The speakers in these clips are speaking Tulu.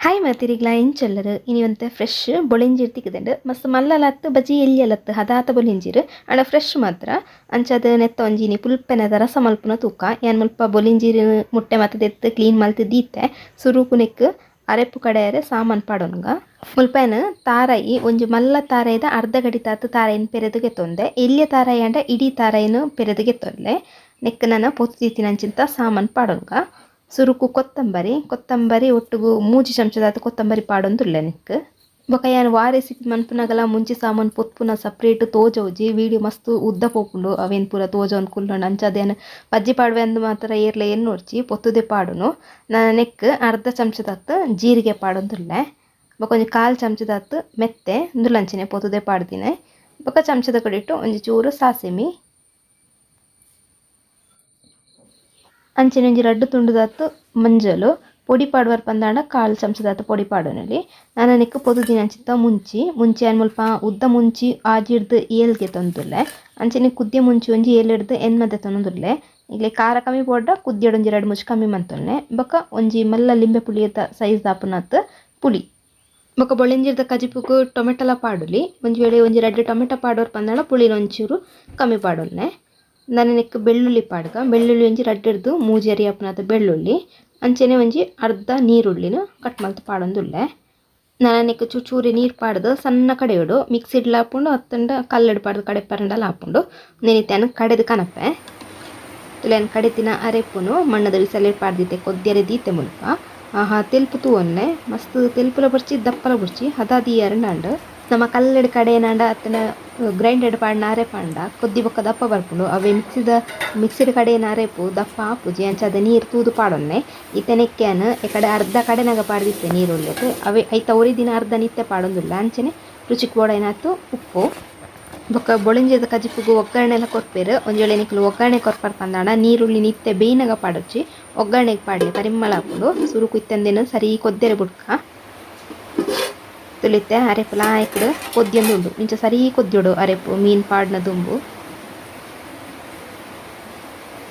Hi ಮಾತಿರಿಗ್ಲಾ ಇಂಚೊಲ್ಲರು ಇನಿ ಒಂತೆ ಫ್ರೆಶ್ ಬೊಳಿಂಜಿರ್ ತಿಕ್ಕುದುಂಡು ಮಸ್ತ್ ಮಲ್ಲಲತ್ತು ಬಜಿ ಎಲ್ಯಲತ್ತು ಹದಾತ ಬೊಲಿಂಜಿರ್ ಆಂಡ ಫ್ರೆಶ್ ಮಾತ್ರ ಅಂಚಾದ್ ನೆತ್ತ ಒಂಜಿ ಇನಿ ಪುಲ್ಪೆನದ ರಸ ಮಲ್ಪುನ ತೂಕ ಯಾನ್ ಮುಲ್ಪ ಬೊಲಿಂಜಿರ್ ಮುಟ್ಟೆ ಮತ ದೆತ್ತ್ ಕ್ಲೀನ್ ಮಲ್ತ್ ದೀತೆ ಸುರುಕು ನೆಕ್ಕ್ ಅರೆಪ್ಪು ಕಡೆಯರೆ ಸಾಮಾನ್ ಪಾಡೊನ್ಗ ಮುಲ್ಪೆನ್ ತಾರೈ ಒಂಜಿ ಮಲ್ಲ ತಾರೈದ ಅರ್ಧ ಗಡಿತಾತ್ ತಾರೈನ್ ಪೆರೆದು ಗೆತ್ತೊಂದೆ ಎಲ್ಯ ತಾರೈ ಆಂಡ ಇಡೀ ತಾರೈನ್ ಪೆರೆದು ಗೆತ್ತೊನ್ಲೆ ನೆಕ್ಕ್ ನನ ಪೊತ್ತು ದೀತಿನಂಚಿಂತ ಸಾಮಾನ್ ಪಾಡೊನ್ಗ ಸುರುಕು ಕೊತ್ತಂಬರಿ ಕೊತ್ತಂಬರಿ ಒಟ್ಟುಗು ಮೂಜಿ ಚಮಚದಾತ್ ಕೊತ್ತಂಬರಿ ಪಾಡೊಂದುಲ್ಲೆ ನೆಕ್ಕ್ ಬೊಕ ಯಾನ್ ವಾ ರೆಸಿಪಿ ಮನ್ಪುನಗಲ ಮುಂಚಿ ಸಾಮಾನ್ ಪೊತ್ಪುನ ಸಪ್ರೇಟ್ ತೋಜೋಜಿ ವೀಡಿಯೋ ಮಸ್ತ್ ಉದ್ದ ಪೋಪುಂಡು ಅವೇನ್ ಪೂರ ತೋಜೊಂದು ಕುಲ್ಲೊಂಡು ಅಂಚಾದ್ ಯಾನ್ ಬಜ್ಜಿ ಪಾಡುವೆ ಅಂದ್ ಮಾತ್ರ ಏರ್ಲ ಎನ್ನೊಡ್ಚಿ ಪೊತ್ತುದೆ ಪಾಡುನು ನೆಕ್ಕ್ ಅರ್ಧ ಚಮಚದಾತ್ ಜೀರಿಗೆ ಪಾಡೊಂದುಲ್ಲೆ ಬೊಕ ಒಂಜಿ ಕಾಲ್ ಚಮಚದಾತ್ ಮೆತ್ತೆ ಉಂದುಲಂಚನೆ ಪೊತ್ತುದೆ ಪಾಡ್ದಿನಿ ಬೊಕ ಚಮಚದ ಕಡಿಟ್ ಒಂಜಿ ಚೂರು ಸಾಸಿಮಿ ಅಂಚನೆ ಒಂಜಿ ರಡ್ಡ್ ತುಂಡುದಾತ್ ಮಂಜಲು ಪೊಡಿ ಪಾಡುವರ್ ಪಂದಾಂಡ ಕಾಲ್ ಚಮಚದಾತ್ ಪೊಡಿ ಪಾಡೊನೊಲಿ ನನ ನೆಕ್ಕ್ ಪೊತುದಿನಂಚಿತ್ತ ಮುಂಚಿ ಮುಂಚಿ ಯಾನ್ ಮುಲ್ಪ ಉದ್ದ ಮುಂಚಿ ಆಜಿಡ್ದ್ ಏಳ್ ಗೆತೊಂದುಲ್ಲೆ ಅಂಚನೆ ಕುದ್ಯ ಮುಂಚಿ ಒಂಜಿ ಏಳೆಡ್ದ್ ಎನ್ಮ ದೆತೊಂದುಲ್ಲೆ ಇಗ್ಲೆ ಖಾರ ಕಮ್ಮಿ ಬೋಡ್ಡ ಕುದ್ಯಡ್ ಒಂಜಿ ರಡ್ಡ್ ಮೂಜಿ ಕಮ್ಮಿ ಮಂತೊನ್ಲೆ ಬೊಕ ಒಂಜಿ ಮಲ್ಲ ಲಿಂಬೆ ಪುಳಿತ ಸೈಜ್ ದಾಪುನಾತ್ ಪುಳಿ ಬೊಕ ಬೊಳಿಂಜಿರ್ದ ಕಜಿಪುಗು ಟೊಮೆಟೊಲ ಪಾಡೊಲಿ ಒಂಜಿ ವೇಳೆ ಒಂಜಿ ರಡ್ಡ್ ಟೊಮೆಟೊ ಪಾಡುವರ್ ಪಂದಾಂಡ ಪುಳಿನ್ ಒಂಚೂರು ಕಮ್ಮಿ ಪಾಡೊನ್ಲೆ ನನ ನೆಕ್ಕ್ ಬೆಳ್ಳುಳ್ಳಿ ಪಾಡ್ಗ ಬೆಳ್ಳುಳ್ಳಿ ಒಂಜಿ ರಡ್ಡೆಡ್ದು ಮೂಜಿ ಅರಿ ಆಪುನಾತ್ ಬೆಳ್ಳುಳ್ಳಿ ಅಂಚನೆ ಒಂಜಿ ಅರ್ಧ ನೀರುಳ್ಳಿನ ಕಟ್ ಮಲ್ತ್ ಪಾಡೊಂದುಲ್ಲೆ ನನ ನೆಕ್ಕ್ ಚೂಚೂರಿ ನೀರು ಪಾಡ್ದು ಸಣ್ಣ ಕಡೆಯೊಡು ಮಿಕ್ಸಿಡ್ಲ ಆಪುಂಡು ಅತ್ತಂಡ ಕಲ್ಲಡ್ ಪಾಡ್ದು ಕಡೆ ಪರಂಡಲ ಆಪುಂಡು ನೆನಿತೆ ಕಡೆದು ಕನಪೆ ತುಲೆನ್ ಕಡೆತಿನ ಅರೆಪುನು ಮಣ್ಣದ ಬಿಸಲೆ ಪಾಡ್ದಿತ್ತೆ ಕೊದ್ಯರೆ ದೀತೆ ಮುಲ್ಪ ಆಹಾ ತೆಲ್ಪು ತೂವೊನ್ಲೆ ಮಸ್ತ್ ತೆಲ್ಪುಲ ಬೊರ್ಚಿ ದಪ್ಪಲ ಬೊರ್ಚಿ ಹದ ದೀಯರಂಡಾಂಡ್ ನಮ್ಮ ಕಲ್ಲಡ್ ಕಡೆನಾಂಡ ಅತ್ತಂಡ ಗ್ರೈಂಡೆಡ್ ಪಾಡ್ನ ಅರೆಪಾಂಡ ಕೊದ್ದಿ ಬೊಕ್ಕ ದಪ್ಪ ಬರ್ಪುಂಡು ಅವೇ ಮಿಕ್ಸಿದ ಕಡೆನ ಅರೆಪು ದಪ್ಪ ಆಪುಜಿ ಅಂಚಾದ್ ನೀರು ತೂದು ಪಾಡೊನ್ನೆ ಇತ್ತೆ ನೆಕ್ಕ್ ಯಾನ್ ಈ ಕಡೆ ಅರ್ಧ ಕಡೆನಾಗ ಪಾಡ್ದಿತ್ತೆ ನೀರುಳ್ಳಿಗ್ ಅವೇ ಐತ ಒರಿದಿನ ಅರ್ಧ ನಿತ್ತೆ ಪಾಡೊಂದುಲ್ಲ ಅಂಚನೆ ರುಚಿಕ್ ಬೋಡಾಯಿನಾತ್ ಉಪ್ಪು ಬೊಕ್ಕ ಬೊಳಿಂಜಿದ ಕಜಿಪುಗು ಒಗ್ಗರಣೆಲ ಕೊರ್ಪೆರ್ ಒಂಜಿ ವೇಳೆ ನಿಕುಲು ಒಗ್ಗರಣೆ ಕೊರ್ಪರ್ ಪಂದಾಂಡ ನೀರುಳ್ಳಿ ನಿತ್ತೆ ಬೇಯ್ನಗ ಪಾಡೊಚ್ಚಿ ಒಗ್ಗರಣೆಗ್ ಪಾಡ್ಲೆ ಪರಿಮಳ ಆಪುಂಡು ಸುರುಕು ಇತ್ತಂದೆನ್ ಸರಿ ಕೊದ್ದೆರೆ ಬುಡ್ಕ ತುಲಿತೆ ಅರೆಪು ಲಾಯ್ಕ್ಡ್ ಕೊದ್ಯೊಂದುಂಡು ಇಂಚ ಸರಿ ಕೊದ್ಯೊಡು ಅರೆಪು ಮೀನ್ ಪಾಡ್ನ ದುಂಬು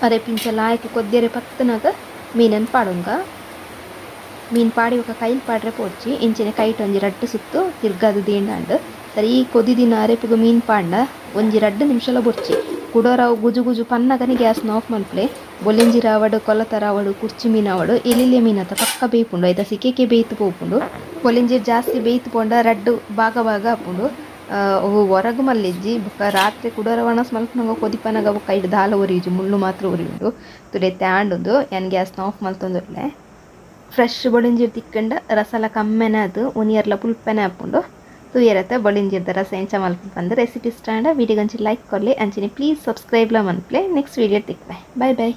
ಅರೆಪು ಇಂಚ ಲಾಯ್ಕ್ ಕೊದ್ಯರೆ ಪತ್ತುನಗ ಮೀನನ್ ಪಾಡೊಂಗ ಮೀನ್ ಪಾಡಿ ಬೊಕ ಕೈಲ್ ಪಾಡ್ರೆ ಪೋಡ್ಚಿ ಇಂಚನೆ ಕೈಟ್ ಒಂಜಿ ರಡ್ಡ್ ಸುತ್ತು ತಿರ್ಗಾದ್ ದೀಂಡಾಂಡ್ ಸರಿ ಕೊದಿದಿನ ಅರೆಪುಗು ಮೀನ್ ಪಾಡ್ಂಡ ಒಂಜಿ ರಡ್ಡ್ ನಿಮಿಷಲ ಬೊಡ್ಚಿ ಕುಡೊರ ಅವು ಗುಜು ಗುಜು ಪನ್ನಗನೆ ಗ್ಯಾಸ್ನ್ ಆಫ್ ಮನ್ಪುಲೆ ಬೊಲಿಂಜಿರ್ ಆವಡ್ ಕೊಲತರ್ ಆವಡ್ ಕುರ್ಚಿ ಮೀನ್ ಆವಡ್ ಎಲಿಲ್ಯ ಮೀನ್ ಅತ್ತ ಪಕ್ಕ ಬೇಯ್ಪುಂಡು ಐತ ಸಿಕೆಕೆ ಬೇಯ್ತ್ ಪೋಪುಂಡು ಬೊಲಿಂಜಿರ್ ಜಾಸ್ತಿ ಬೇಯ್ತ್ ಪೋಂಡ ರಡ್ಡ್ ಭಾಗ ಭಾಗ ಆಪುಂಡು ಅವು ಹೊರಗು ಮಲ್ಲೆಜ್ಜಿ ಬೊಕ ರಾತ್ರಿ ಕುಡೊರ ವಣಸ್ ಮಲ್ಪುನಗ ಕೊದಿಪನಗ ಬೊಕ ಐಟ್ ದಾಲ ಒರಿಯುಜಿ ಮುಳ್ಳು ಮಾತ್ರ ಒರಿಯುಂಡು ತುಲೆತ್ತೆ ಆಂಡುಂದು ಯಾನ್ ಗ್ಯಾಸ್ನ್ ಆಫ್ ಮಲ್ತೊಂದುಲ್ಲೆ ಫ್ರೆಶ್ ಬೊಳಿಂಜಿರ್ ತಿಕ್ಕಂಡ ರಸಲ ಕಮ್ಮೆನೆ ಅದು ಉನಿಯರ್ಲ ಪುಲ್ಪೆನೆ ಆಪುಂಡು ತೂಯರತ ಬೊಳಿಂಜಿರ್ದ ರಸ ಎಂಚ ಮಲ್ಪುನು ಪಂದ್ ರೆಸಿಪಿ ಇಷ್ಟ ಆಂಡ ವೀಡಿಯೋಗ್ ಒಂಜಿ ಲೈಕ್ ಕೊರ್ಲೆ ಅಂಚನೆ ಪ್ಲೀಸ್ ಸಬ್ಸ್ಕ್ರೈಬ್ ಲ ಮನ್ಪುಲೆ ನೆಕ್ಸ್ಟ್ ವೀಡಿಯೋ ತಿಕ್ಕುವೆ ಬಾಯ್ ಬಾಯ್.